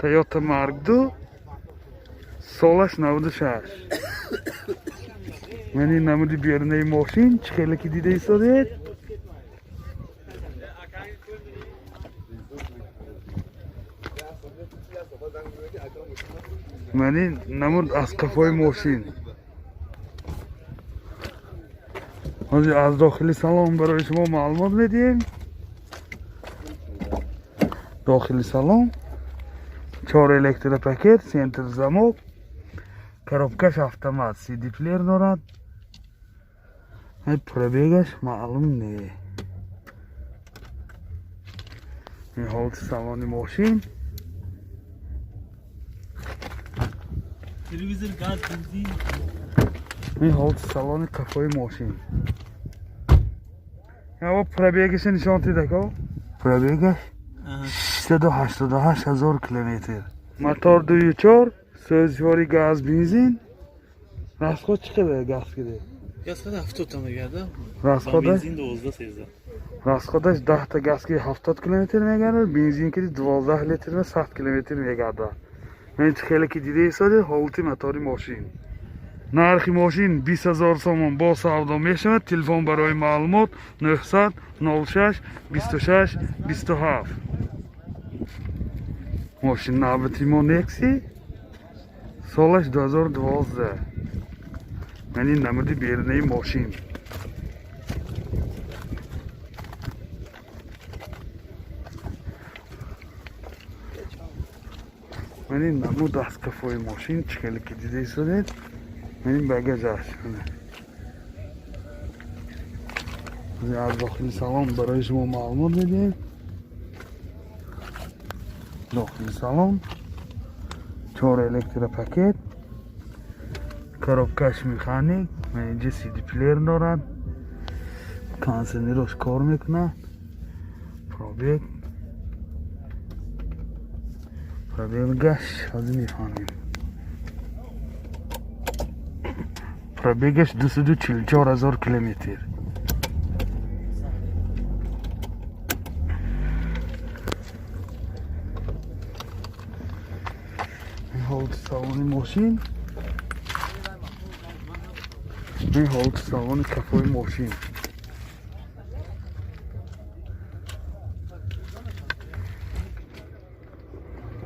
Toyota Mark 2, солаш 96. Ман ин намуди берунаи мошин, чӣ хеле ки дида истодед. Ман ин намуд аз қафои мошин. Ҳозир аз дохили салон барои шумо маълумот медиҳем. Дохили салон чор электропакет, центр замок, коробкаш автомат, CD плеер дорад. Пробегаш маълум не. Ин ҳолати салони мошин. Телевизор, газ, бензин. Ин ҳолати салони қафои мошин. Яво пробегаша нишон дидако. Пробегаш 688 ҳазор километр. Мотор 2.4, сӯзишвори газ, бензин. Расход чӣ қадар газ киде? Газ қадар 70 та мегардад. Расходаш? Бензин 12 13. Расходаш 10 та газ ки 70 километр мегардад, бензин ки 12 литр ва 100 километр мегардад. Ман чӣ хеле ки дида истодед ҳолати мотори мошин. Нархи мошин 20 ҳазор сомон бо савдо мешавад. Телефон барои маълумот 900 06 26 27. Мошин навбати мо Некси, солаш 2012. Ман ин намуди берунаи мошин. Ман ин намуд аз қафои мошин, чӣ хеле ки дида истодед. Ман ин багажаш. Аз дохили салон барои шумо маълумот медиҳем. Дохили салон чор электропакет, коробкаш механик, инҷа CD плеер дорад, кондиционерош кор мекунад. Пробегаш ҳозир мефаҳмем. Пробегаш 244 ҳазор километр. Ҳолати салони мошин. Ин ҳолати салони кафои мошин.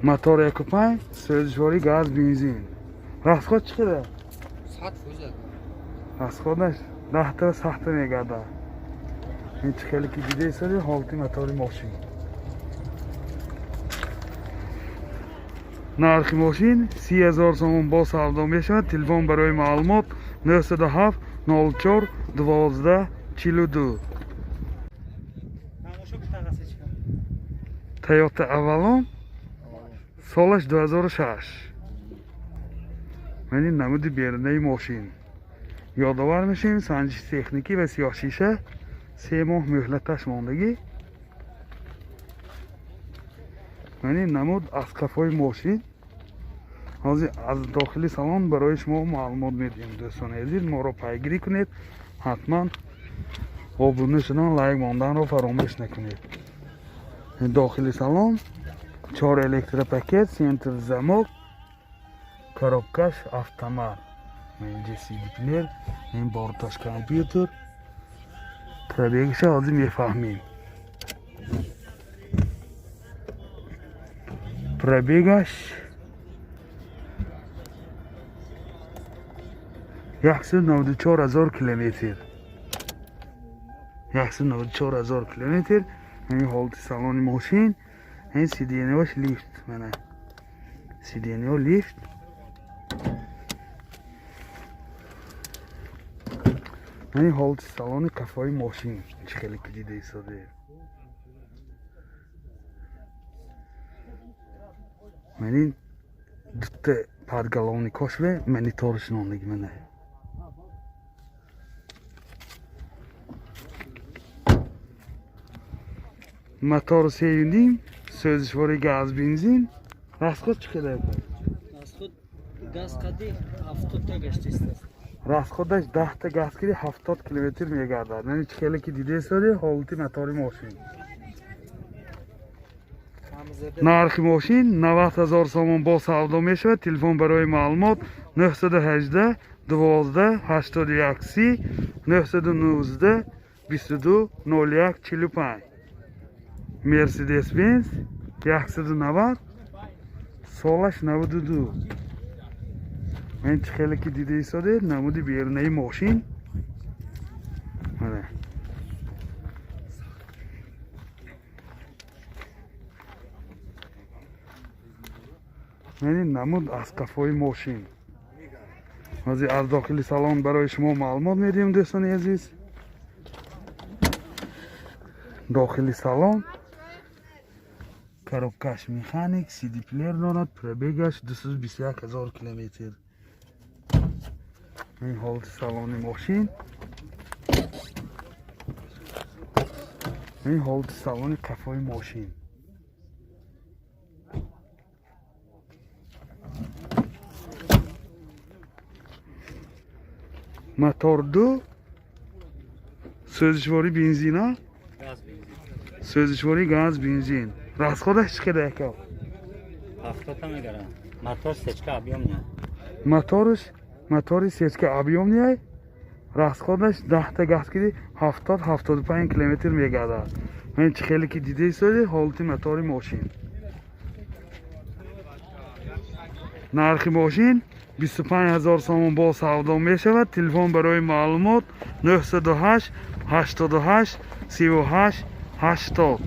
Мотор 1.5, сӯзишворӣ газ, бензин. Расход чӣ қадар? 100%. Расходаш 10 та 100 та мегардад. Ин чӣ хеле ки дида истодед ҳолати мотори мошин. Нархи мошин 30 ҳазор сомон бо савдо мешавад. Телефон барои маълумот 907 04 12 42. Toyota Avalon, солаш 2006. Ман ин намуди берунаи мошин. Ёдовар мешавем, санҷиши техникӣ ва сиёҳшиша 3 моҳ мӯҳлаташ мондагӣ. Ман ин намуд аз қафои мошин. Ҳозир аз дохили салон барои шумо маълумот медиҳем. Дӯстони азиз, моро пайгирӣ кунед. Ҳатман обуна шудан, лайк монданро фаромӯш накунед. Дохили салон чор электропакет, центр замок, коробкаш автомат. Инҷа CD плеер, ин борташ компютер. Пробегаша ҳозир мефаҳмем. Пробегаш 194 ҳазор километр. 194 ҳазор километр. Ин ҳолати салони мошин. Ин сиденьяш лифт, мана. Сиденья лифт. Ин ҳолати салони қафои мошин, чӣ хеле ки дида истодед. Ман ин дута подголовникош ве мониторш нондагӣ, мана. Мотор 3.5, сӯзишвори газ, бензин. Расход чӣ қадар? Расход газ қади 70 та гаштист. Расходаш 10 та газ киди 70 километр мегардад. Яъне чӣ хеле ки дида истодед ҳолати мотори мошин. Нархи мошин 90 ҳазор сомон бо савдо мешавад. Телефон барои маълумот 918 12 81 30 919 22 01 45. Mercedes Benz 190 солаш 92. Ман чӣ хеле ки дида истодед, намуди берунаи мошин. Мана. Яъне намуд аз қафои мошин. Ҳозир аз дохили салон барои шумо маълумот медиҳем, дӯстони азиз. Дохили салон коробкаш механик, CD плеер дорад, пробегаш 221 ҳазор километр. Ин ҳолати салони мошин. Ин ҳолати салони қафои мошин. Мотор 2 сӯзишворӣ бензина, сӯзишворӣ газ бензин. Расходаш чӣ қадар ака? 70 мегара. Мотор сечка объемная. Моторш, мотори сечка объемная. Расходаш 10 та газ киди 70-75 километр мегардад. Ман чӣ хеле ки дида истоди ҳолати мотори мошин. Нархи мошин 25 ҳазор сомон бо савдо мешавад. Телефон барои маълумот 908 88 38 80.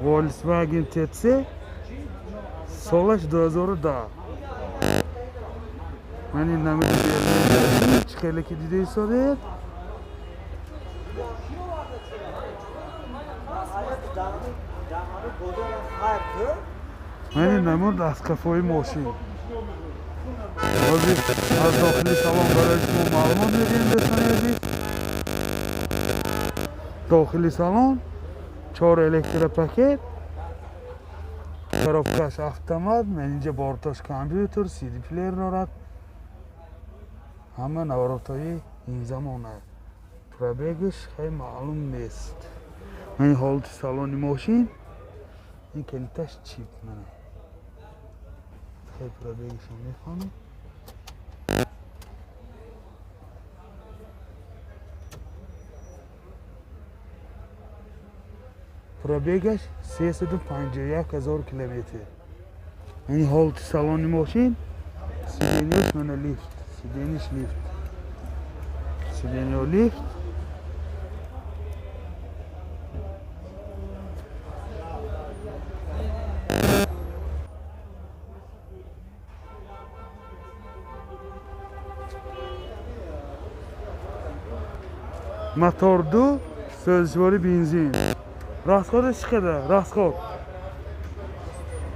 Volkswagen TC солаш 2010. Ман ин намуди чӣ хеле ки дида истодед. Ман ин намуд аз қафои мошин. Ҳозир аз дохили салон барои шумо маълумот медиҳем, дӯстони азиз. Дохили салон 4 электропакет, коробкаш автомат, ман инҷа борташ компютер, CD плеер дорад. Ҳама наворотҳои ин замона. Пробегаш хеле маълум нест. Ман ҳолати салони мошин, ин калиташ чип мана. Хеле пробегашро мехонам. Пробегаш 351 ҳазор километр. Ин ҳолати салони мошин, сиденьяш мана лифт, сиденьяш лифт. Сиденья лифт. Мотор 2, сӯзишворӣ бензин. Расходаш чӣ қадар? Расход.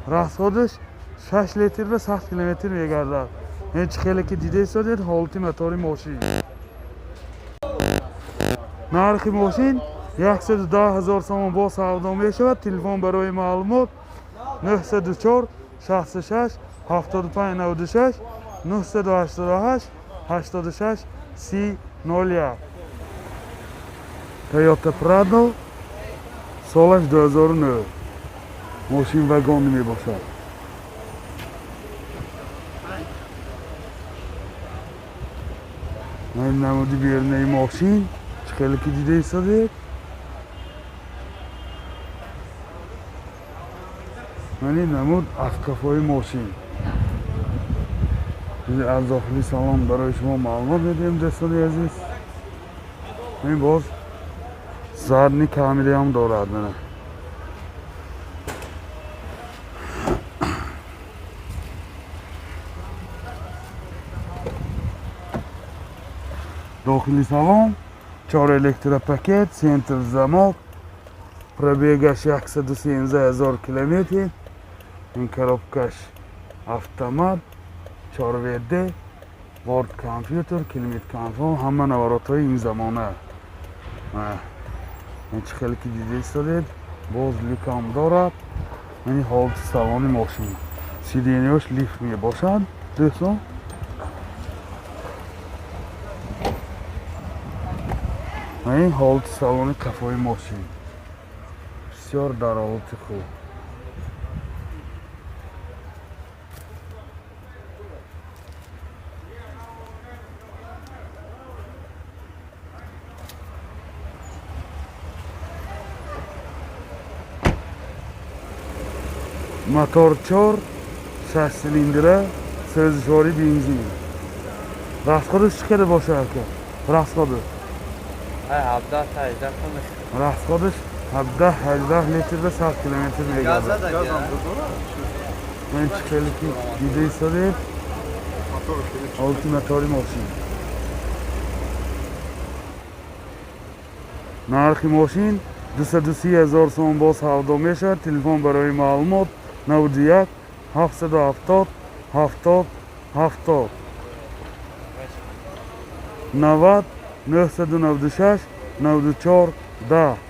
Расходаш 6 литр ва 7 километр мегардад. Ин чӣ хеле ки дида истодед ҳолати мотори мошин. Нархи мошин 110 ҳазор сомон бо савдо мешавад. Телефон барои маълумот 904 66 75 96 988 86 30 01. Toyota Prado солаш 2009. Мошин вагон мебошад. Ин намуди берунаи мошин чӣ хеле ки дида истодед. Ман ин намуд аз қафои мошин. Аз дохили салон барои шумо маълумот медиҳем, дӯстони азиз. Ин боз задни камераам дорад. Мана. Дохили салон 4 электропакет, центр замок, пробегаш 117 ҳазор километр. Ин коробкаш автомат, 4 ВД, борт компютер, климат контрол, ҳама наворотҳои ин замона. Ин чӣ хеле ки дида истодед, боз люкам дорад. Ин ҳолати салони мошин. Сиденьяш лифт мебошад, дӯстон. Ин ҳолати салони қафои мошин. Бисёр дар ҳолати хуб. Мотор 4, 6 силиндра, сӯзишворӣ бензин. Расходаш чӣ қадар бошад ака? Расходи? 17-18 тонна. Расходаш 17-18 литр ба 100 километр мегардад. Ман чӣ хеле ки дида истодед, ҳолати мотори мошин. Нархи мошин 230 ҳазор сом боз савдо мешавад. Телефон барои маълумот 91 770 70 70 90 996 94 10.